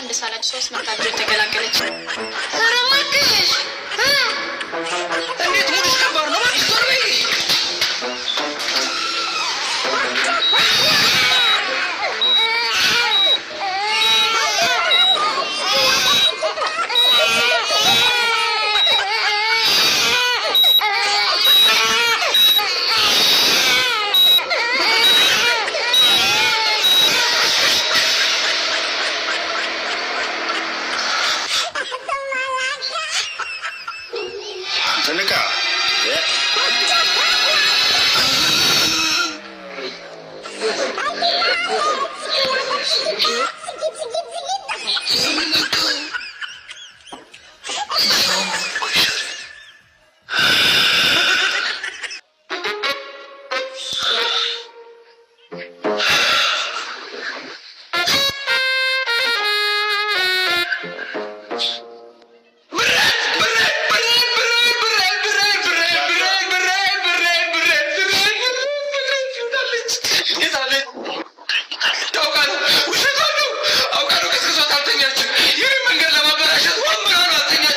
እንኳን ደስ አላችሁ፣ ሶስት መንታ ልጆች ተገላገለች። ኧረ እባክሽ እ? እንዴት ሙድሽ ከባድ ነው። እባክሽ ዞር በይ። አንተ ንቃ።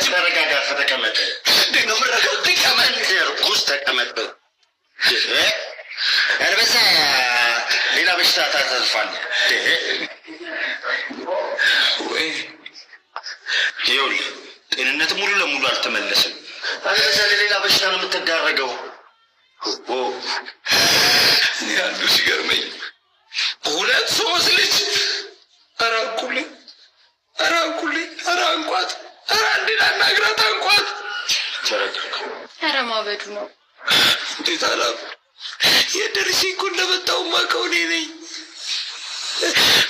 ተረጋጋ፣ ተቀመጥ። እርጉዝ ተቀመጥ። ያለበዛ ሌላ በሽታ ታተርፋለህ። ይኸውልህ ጤንነት ሙሉ ለሙሉ አልተመለስም። አለበዛ ለሌላ በሽታ ነው የምትዳረገው። ያሉ ሲገርመኝ ሁለት ሶስት ልጅ፣ ኧረ አንቁልኝ፣ ኧረ አንቁልኝ፣ ኧረ አንቋት፣ ኧረ አንዴ ላናግራት፣ አንቋት። ተረጋጋ። ኧረ ማበዱ ነው። እንዴት አላ የደርሼ እኮ እንደመጣሁማ ከእኔ ነኝ።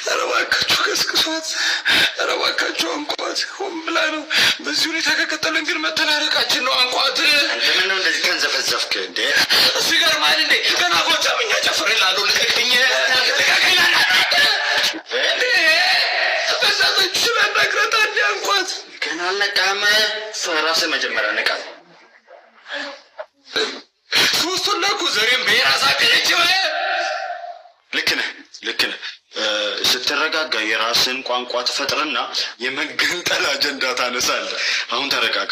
ኧረ እባካችሁ ቀስቅሷት፣ ኧረ እባካችሁ አንቋት። ሆን ብላ ነው። በዚህ ሁኔታ ከቀጠልን ግን መተናነቃችን ነው። አንቋት። አንተ ምነው እንደዚህ ተንዘፈዘፍክ እንዴ? እሱ ይገርማል እንዴ! ገና ጎጃምኛ ጨፍርላለሁ። ልቀቀኝ፣ ልቀቀኝ ላናግራት እንዴ! በዛቶች ላናግራት አንዴ አንቋት። ገና አልነቃህም። ራስህ መጀመሪያ ንቃ። ሶስቱን ለኩ ዘሬም ብሔር አሳደረች። ልክ ነህ፣ ልክ ነህ። ስትረጋጋ የራስን ቋንቋ ትፈጥርና የመገንጠል አጀንዳ ታነሳለህ። አሁን ተረጋጋ።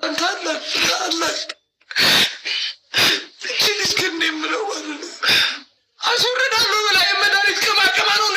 አንተ አላክ አላክ እቺ ልጅ ግን እኔ የምለው ማለት ነው አስወርዳለሁ ብላ የመድኃኒት ቅማቅማ ነው።